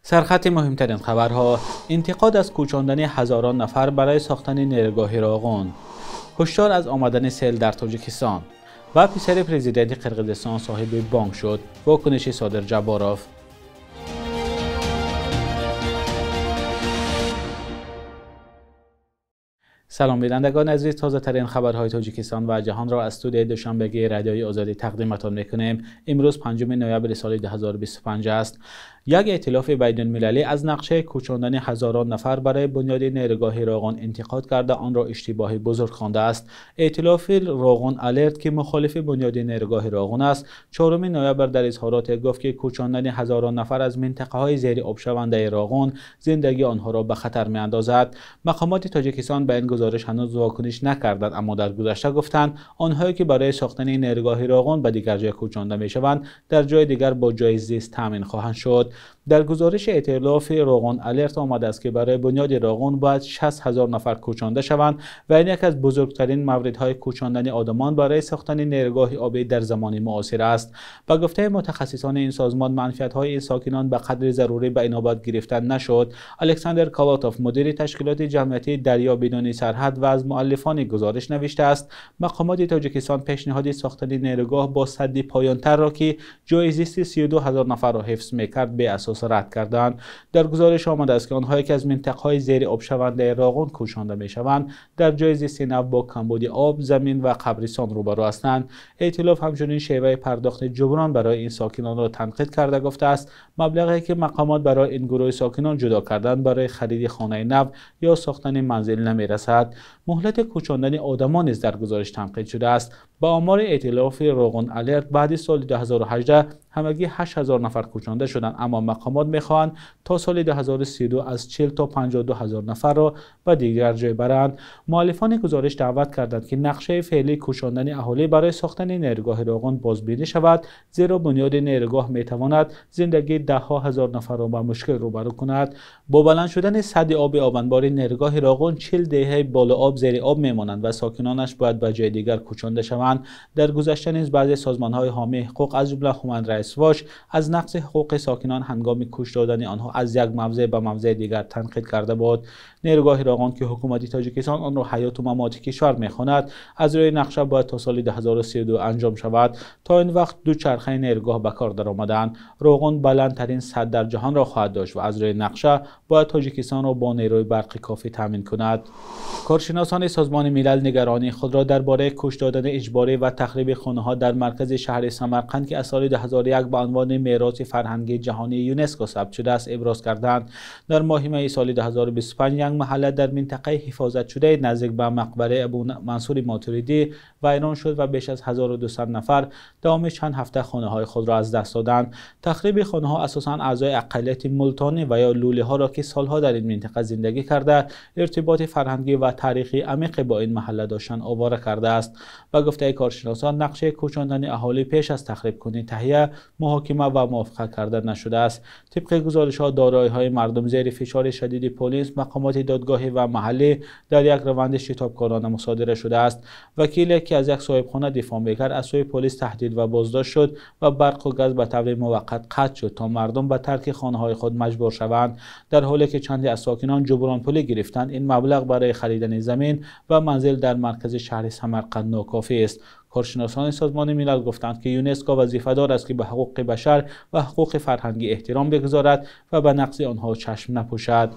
Сархати муҳимтарин хабарҳо: интиқод аз кӯчондани ҳазорон нафар барои сохтани нерӯгоҳи Роғун, ҳушдор аз омадани сел дар Тоҷикистон ва писари президенти Қирғизистон соҳиби бонк шуд. Вокуниши Содир Ҷабборов. Салом бинандагони азиз, тозатарин хабарҳои Тоҷикистон ва ҷаҳонро аз студияи Душанбегии Радиои Озодӣ тақдиматон мекунем. Имрӯз 5 ноябри соли 2025 аст. Як эътилофи байналмилалӣ аз нақшаи кӯчондани ҳазорон нафар барои бунёди нерӯгоҳи Роғун интиқод карда, онро иштибоҳи бузург хондааст. Эътилофи Роғун Алерт, ки мухолифи бунёди нерӯгоҳи Роғун аст, 4 ноябр дар изҳороте гуфт, ки кӯчондани ҳазорон нафар аз минтақаҳои зери обшавандаи Роғун зиндагии онҳоро ба хатар меандозад. Мақомоти Тоҷикистон ба ин гузориш ҳанӯз вокуниш накарданд, аммо дар гузашта гуфтанд, онҳое ки барои сохтани нерӯгоҳи Роғун ба дигар ҷой кӯчонда мешаванд, дар ҷои дигар бо ҷои зист таъмин хоҳанд шуд. Дар гузориши эътилофи Роғун Алерт омадааст, ки барои бунёди Роғун бояд 60 ҳазор нафар кӯчонда шаванд ва ин яке аз бузургтарин мавридҳои кӯчондани одамон барои сохтани нерӯгоҳи обӣ дар замони муосир аст. Ба гуфтаи мутахассисони ин созмон, манфиатҳои ин сокинон ба қадри зарурӣ ба инобат гирифта нашуд. Александр Колотов, мудири ташкилоти ҷамъиятии Дарё бидуни сарҳад ва аз муаллифони гузориш навиштааст, мақомоти Тоҷикистон пешниҳоди сохтани нерӯгоҳ бо садди поёнтарро, ки ҷои зисти 32 ҳазор нафарро ҳифз мекард, беасос рад карданд. Дар гузориш омадааст, ки онҳое ки аз минтақаҳои зери обшавандаи Роғун кӯчонда мешаванд, дар ҷои зисти нав бо камбуди об, замин ва қабристон рӯбарӯ ҳастанд. Эътилоф ҳамчунин шеваи пардохти ҷуброн барои ин сокинонро танқид карда гуфтааст, маблағе ки мақомот барои ин гурӯҳи сокинон ҷудо карданд, барои хариди хонаи нав ё сохтани манзил намерасад. Муҳлати кӯчондани одамон низ дар гузориш танқид шудааст. Ба омори эътилофи Роғун Алерт, баъди соли 2018 ҳамагӣ 8 ҳазор нафар кӯчонда шуданд, аммо мақомот мехоҳанд то соли 2032 аз 40 то 52 ҳазор нафарро ба дигар ҷой баранд. Муаллифони гузориш даъват карданд, ки нақшаи феълии кӯчондани аҳолӣ барои сохтани нерӯгоҳи Роғун бозбинӣ шавад, зеро бунёди нерӯгоҳ метавонад зиндагии даҳҳо ҳазор нафарро ба мушкил рӯбарӯ кунад. Бо баланд шудани садди оби обанбори нерӯгоҳи Роғун, 40 деҳаи болооб зери об мемонанд ва сокинонаш бояд ба ҷои дигар кӯчонда шаванд. Дар гузашта низ баъзе созмонҳои ҳомии ҳуқуқ, аз ҷумла Human Rights Watch, аз нақзи ҳуқуқи сокинон ҳангоми кӯч додани онҳо аз як мавзеъ ба мавзеи дигар танқид карда буд. Нерӯгоҳи Роғун, ки ҳукумати Тоҷикистон онро ҳаёту мамоти кишвар мехонад, аз рӯи нақша бояд то соли 2032 анҷом шавад. То ин вақт ду чархаи нерӯгоҳ ба кор даромаданд. Роғун баландтарин сад дар ҷаҳонро хоҳад дошт ва аз рӯи нақша бояд Тоҷикистонро бо нерӯи барқи кофӣ таъмин кунад. Коршиносони Созмони Милал нигаронии худро дар бораи кӯч додани иҷборӣ ва тахриби хонаҳо дар маркази шаҳри Самарқанд, ки аз соли 2001 ба унвони мероси фарҳангии ҷаҳонии ЮНЕСКО сабт шудааст, иброз карданд. Дар моҳи майи соли 2025 як маҳалла дар минтақаи ҳифозатшудаи наздик ба мақбараи Абу Мансури Мотуридӣ вайрон шуд ва беш аз 1200 нафар давоми чанд ҳафта хонаҳои худро аз даст доданд. Тахриби хонаҳо асосан аъзои ақаллияти мултонӣ ва ё лулиҳоро, ки солҳо дар ин минтақа зиндагӣ карда, иртиботи фарҳангӣ ва таърихии амиқе бо ин маҳалла доштанд, овора кардааст. Ба гуфтаи коршиносон, нақшаи кӯчондани аҳолӣ пеш аз тахрибкунӣ таҳия, муҳокима ва мувофиқа карда нашудааст. Тибқи гузоришҳо, дороиҳои мардум зери фишори шадиди полис, мақомоти додгоҳӣ ва маҳаллӣ дар як раванди шитобкорона мусодира шудааст. Вакиле, ки аз як соҳибхона дифоъ мекард, аз сӯи полис таҳдид ва боздошт шуд ва барқу газ ба таври муваққат қатъ шуд, то мардум ба тарки хонаҳои худ маҷбур шаванд. Дар ҳоле ки чанде аз сокинон ҷубронпулӣ гирифтанд, ин маблағ барои харидани замин ва манзил дар маркази шаҳри Самарқанд нокофӣ аст. Коршиносони Созмони Милал гуфтанд, ки ЮНЕСКО вазифадор аст, ки ба ҳуқуқи башар ва ҳуқуқи фарҳангӣ эҳтиром бигузорад ва ба нақзи онҳо чашм напӯшад.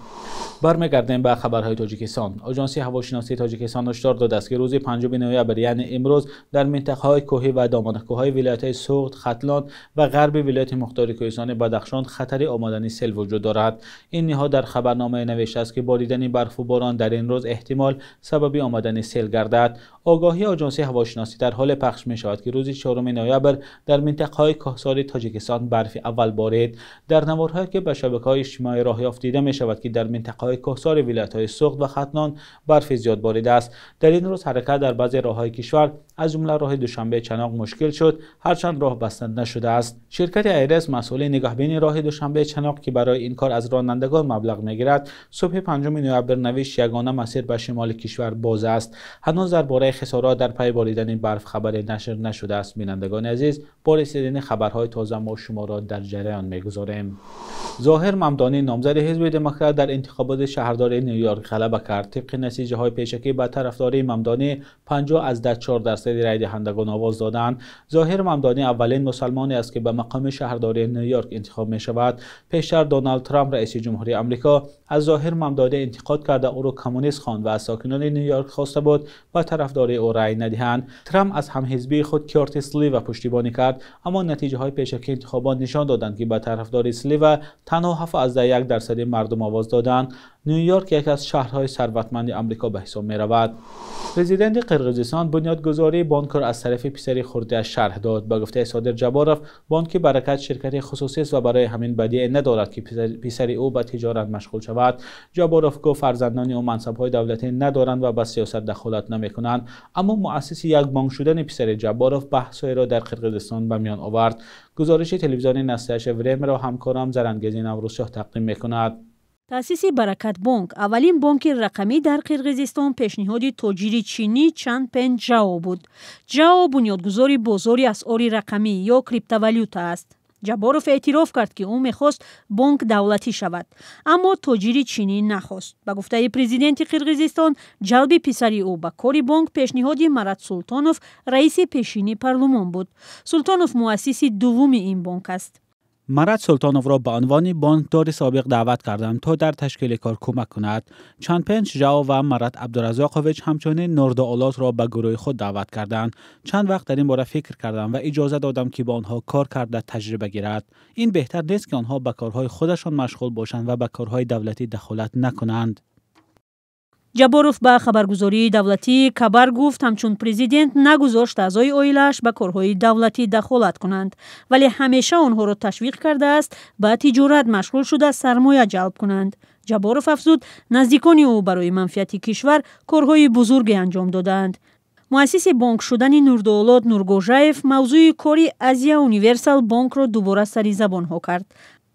Бармегардем ба хабарҳои Тоҷикистон. Оҷонсии ҳавошиносии Тоҷикистон ҳушдор додааст, ки рӯзи 5 ноябр, яъне имрӯз, дар минтақаҳои кӯҳӣ ва доманакӯҳҳои вилоятҳои Суғд, Хатлон ва ғарби вилояти мухтори кӯҳистони Бадахшон хатари омадани сел вуҷуд дорад. Ин ниҳод дар хабарномае навиштааст, ки боридани барфу борон дар ин рӯз эҳтимол сабаби омадани сел гардад. Огоҳии Оҷонсии ҳавошиносӣ дар ҳоле пахш мешавад, ки рӯзи 4 ноябр дар минтақаҳои кӯҳсори Тоҷикистон барфи аввал борид. Дар наворҳое, ки ба шабакаҳои иҷтимоӣ роҳ ёфт, дида мешавад, ки дар минтақаҳои кӯҳсори вилоятҳои Суғд ва Хатлон барфи зиёд боридааст. Дар ин рӯз ҳаракат дар баъзе роҳҳои кишвар, аз ҷумла роҳи Душанбе-Чаноқ, мушкил шуд, ҳарчанд роҳ баста нашудааст. Ширкати Айрес, масъули нигаҳбонии роҳи Душанбе-Чаноқ, ки барои ин кор аз ронандагон маблағ мегирад, субҳи 5 ноябр навишт, ягона масир ба шимоли кишвар боз аст. Ҳанӯз дар бораи хисорот дар пай боридани барф хабаре нашр нашудааст. Бинандагони азиз, бо расидани хабарҳои тоза мо шуморо дар ҷараён мегузорем. Зоҳир Мамдонӣ, номзади ҳизби демократ дар интихоботи шаҳрдории Нью-Йорк ғалаба кард. Тибқи натиҷаҳои пешакӣ ба тарафдории Мамдонӣ 50.4% райдиҳандагон овоз доданд. Зоҳир Мамдонӣ аввалин мусалмоне аст, ки ба мақоми шаҳрдории Нью-Йорк интихоб мешавад. Пештар Доналд Трамп, раиси ҷумҳурии Амрико, аз Зоҳир Мамдонӣ интиқод карда, ӯро коммунист хонд ва аз сокинони Нью-Йорк хоста буд ба тарафдории ӯ рай надиҳанд. Трамп аз ҳамҳизбии худ Кёртис Сливо пуштибонӣ кард, аммо натиҷаҳои пешакии интихобот нишон доданд, ки ба тарафдори Сливо танҳо 7.1% мардум овоз доданд. Нью-Йорк яке аз шаҳрҳои сарватманди Амрико ба ҳисоб меравад. Президенти Қирғизистон бунёдгузории бонкро аз тарафи писари хурдиаш шарҳ дод. Ба гуфтаи Содир Ҷаборов, бонки Баракат ширкати хусусӣ аст ва барои ҳамин бадие надорад, ки писари ӯ ба тиҷорат машғул шавад. Ҷаборов гуфт, фарзандони ӯ мансабҳои давлатӣ надоранд ва ба сиёсат дахолат намекунанд. Аммо муассиси як бонк шудани писари Ҷаборов баҳсҳоеро дар Қирғизистон ба миён овард. Гузориши телевизиони Насташа Времеро ҳамкорам Зарангези Наврӯзшоҳ тақдим мекунад. Таъсиси Баракат бонк, аввалин бонки рақамӣ дар Қирғизистон, пешниҳоди тоҷири чинӣ Чан Пен Ҷао буд. Ҷао бунёдгузори бозори асъори рақамӣ ё криптовалюта аст. Ҷаборов эътироф кард, ки ӯ мехост бонк давлатӣ шавад, аммо тоҷири чинӣ нахост. Ба гуфтаи президенти Қирғизистон, ҷалби писари ӯ ба кори бонк пешниҳоди Марат Султонов, раиси пешини парлумон буд. Султонов муассиси дуввуми ин бонк аст. Марат Султоновро ба унвони бонкдори собиқ даъват кардам, то дар ташкили кор кӯмак кунад. Чанпен Ҷао ва Марат Абдуразоқович ҳамчунин Нурдуолотро ба гурӯҳи худ даъват карданд. Чанд вақт дар ин бора фикр кардам ва иҷоза додам, ки бо онҳо кор карда таҷриба гирад. Ин беҳтар нест, ки онҳо ба корҳои худашон машғул бошанд ва ба корҳои давлатӣ дахолат накунанд. Ҷаборов ба хабаргузории давлатии Кабар гуфт, ҳамчун президент нагузошт аъзои оилааш ба корҳои давлатӣ дахолат кунанд, вале ҳамеша онҳоро ташвиқ кардааст ба тиҷорат машғул шуда сармоя ҷалб кунанд. Ҷаборов афзуд, наздикони ӯ барои манфиати кишвар корҳои бузурге анҷом додаанд. Муассиси бонк шудани Нурдуолот Нургожаев мавзӯи кори Азия Универсал бонкро дубора сари забонҳо кард.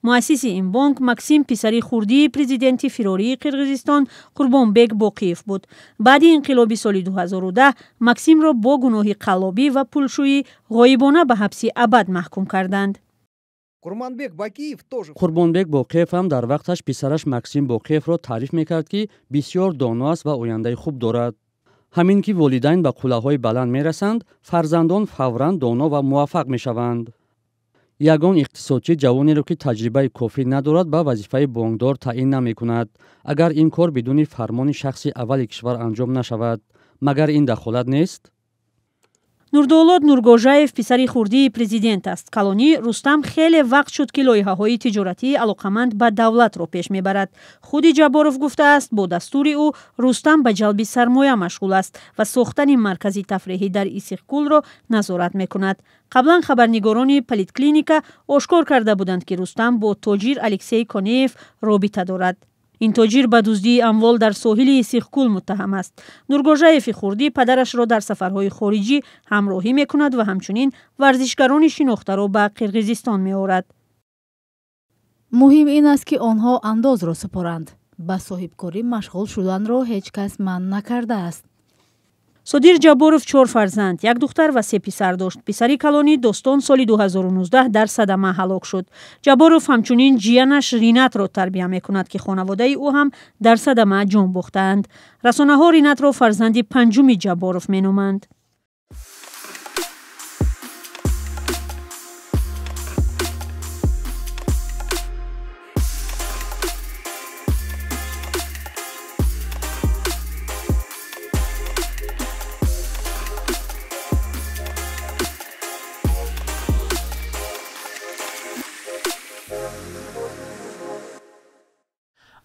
Муассиси ин бонк Максим, писари хурдии президенти фирории Қирғизистон Қурбонбек Боқиев буд. Баъди инқилоби соли 2010 Максимро бо гуноҳи қаллобӣ ва пулшӯӣ ғоибона ба ҳабси абад маҳкум карданд. Қурбонбек Боқиев ҳам дар вақташ писараш Максим Боқиевро таъриф мекард, ки бисёр доно аст ва ояндаи хуб дорад. Ҳамин ки волидайн ба қуллаҳои баланд мерасанд, фарзандон фавран доно ва муваффақ мешаванд. Ягон иқтисодчӣ ҷавонеро, ки таҷрибаи кофӣ надорад, ба вазифаи бонкдор таъин намекунад, агар ин кор бидуни фармони шахси аввали кишвар анҷом нашавад. Магар ин дахолат нест? Нурдуолот Нургожаев писари хурдии президент аст. Калонӣ Рустам хеле вақт шуд, ки лоиҳаҳои тиҷоратии алоқаманд ба давлатро пеш мебарад. Худи Ҷаборов гуфтааст, бо дастури ӯ Рустам ба ҷалби сармоя машғул аст ва сохтани маркази тафреҳӣ дар Исиқкулро назорат мекунад. Қаблан хабарнигорони Политклиника ошкор карда буданд, ки Рустам бо тоҷир Алексей Конеев робита дорад. Ин тоҷир ба дуздии амвол дар соҳили Исиқкул муттаҳам аст. Нургожаеви хурдӣ падарашро дар сафарҳои хориҷӣ ҳамроҳӣ мекунад ва ҳамчунин варзишгарони шинохтаро ба Қирғизистон меорад. Муҳим ин аст, ки онҳо андозро супоранд. Ба соҳибкорӣ машғул шуданро ҳеҷ кас манъ накардааст. Содир Ҷаборов 4 фарзанд, як духтар ва 3 писар дошт. Писари калонӣ Достон соли 2019 дар садама ҳалок шуд. Ҷаборов ҳамчунин ҷиянаш Ринатро тарбия мекунад, ки хонаводаи ӯ ҳам дар садама ҷон бохтаанд. Расонаҳо Ринатро фарзанди панҷуми Ҷаборов меноманд.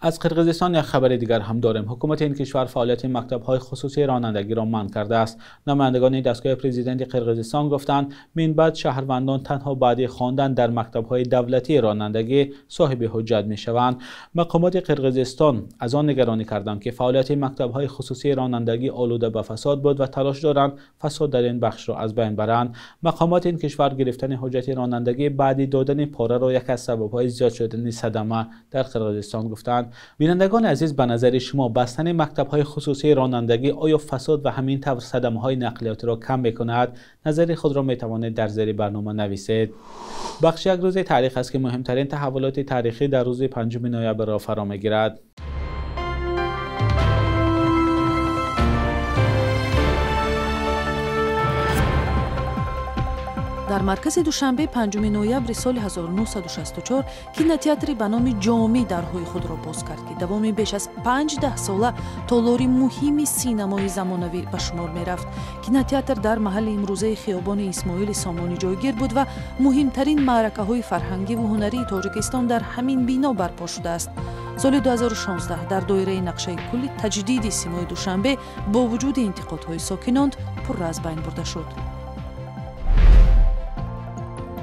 Аз Қирғизистон як хабари дигар ҳам дорем. Ҳукумати ин кишвар фаъолияти мактабҳои хусусии ронандагиро манъ кардааст. Намояндагони дастгоҳи президенти Қирғизистон гуфтанд, минбаъд шаҳрвандон танҳо баъди хондан дар мактабҳои давлатии ронандагӣ соҳиби ҳуҷҷат мешаванд. Мақомоти Қирғизистон аз он нигаронӣ карданд, ки фаъолияти мактабҳои хусусии ронандагӣ олуда ба фасод буд ва талош доранд фасод дар ин бахшро аз байн баранд. Мақомоти ин кишвар гирифтани ҳуҷҷати ронандагӣ баъди додани пораро яке аз сабабҳои зиёд шудани садама дар Қирғизистон гуфтанд. Бинандагони азиз, ба назари шумо бастани мактабҳои хусусии ронандагӣ оё фасод ва ҳамин тавр садамаҳои нақлиётиро кам мекунад? Назари худро метавонед дар зери барнома нависед. Бахши як рӯзи таърих аст ки муҳимтарин таҳаввулоти таърихӣ дар рӯзи 5 ноябрро фаро мегирад. Дар маркази Душанбе 5 ноябри соли 1964 кинотеатри ба номи Ҷомӣ дарҳои худро боз кард, ки давоми беш аз 5 сола толори муҳими синамои замонавӣ ба шумор мерафт. Кинотеатр дар маҳалли имрӯзаи хиёбони Исмоили Сомонӣ ҷойгир буд ва муҳимтарин маъракаҳои фарҳангиву ҳунарии Тоҷикистон дар ҳамин бино барпо шудааст. Соли 2016 дар доираи нақшаи кулли таҷдиди симои Душанбе бо вуҷуди интиқодҳои сокинон пурра аз байн бурда шуд.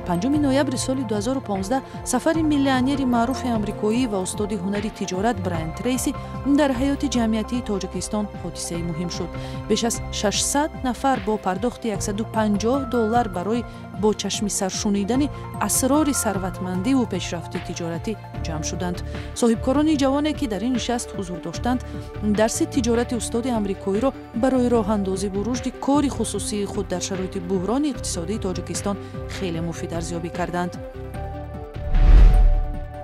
5 ноябри соли 2015 сафари миллионери маъруфи амрикоӣ ва устоди ҳунари тиҷорат Брайан Трейси дар ҳаёти ҷамъиятии Тоҷикистон ҳодисаи муҳим шуд. Беш аз 600 нафар бо пардохти $150 барои бо чашми сар шунидани асрори сарватмандиву пешрафти тиҷоратӣ ҷамъ шуданд. Соҳибкорони ҷавоне, ки дар ин нишаст ҳузур доштанд, дарси тиҷорати устоди амрикоиро барои роҳандозиву рушди кори хусусии худ дар шароити буҳрони иқтисодии Тоҷикистон хеле муфид арзёбӣ карданд.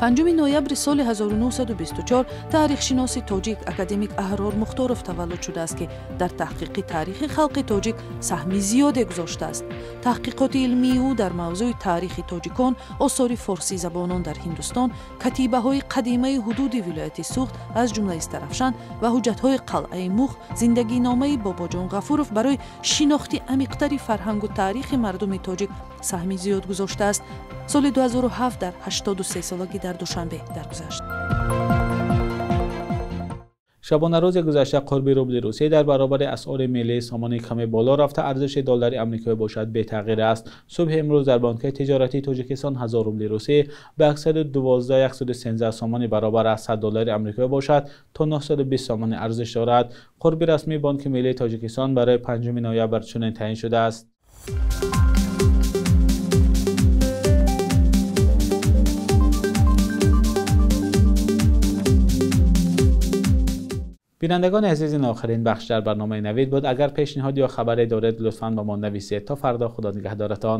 5 ноябри соли 1924 таърихшиноси тоҷик академик Аҳрор Мухторов таваллуд шудааст, ки дар таҳқиқи таърихи халқи тоҷик саҳми зиёде гузоштааст. Таҳқиқоти илмии ӯ дар мавзӯи таърихи тоҷикон, осори форсизабонон дар Ҳиндустон, катибаҳои қадимаи ҳудуди вилояти Суғд аз ҷумла Истарафшан ва ҳуҷҷатҳои қалъаи Мух, зиндагиномаи Бобоҷон Ғафуров барои шинохти амиқтари фарҳангу таърихи мардуми тоҷик саҳми зиёд гузоштааст. Соли 2007 дар 83 солагӣ дар Душанбе даргузашт. Шабонарӯзи гузашта қурби рубли Русия дар баробари асъори миллии сомонӣ каме боло рафта, арзиши доллари амрикоӣ бошад бетағйир аст. Субҳи имрӯз дар бонкҳои тиҷоратии Тоҷикистон 1000 рубли Русия ба 112-113 сомонӣ баробар аст. 100 доллари амрикоӣ бошад то 920 сомонӣ арзиш дорад. Қурби расмии Бонки миллии Тоҷикистон барои 5 ноябр чунин таъин шудааст. Бинандагони азиз, ин охирин бахш дар барномаи Навид буд. Агар пешниҳод ё хабаре доред, лутфан ба мо нависед. То фардо, Худо нигаҳдоратон.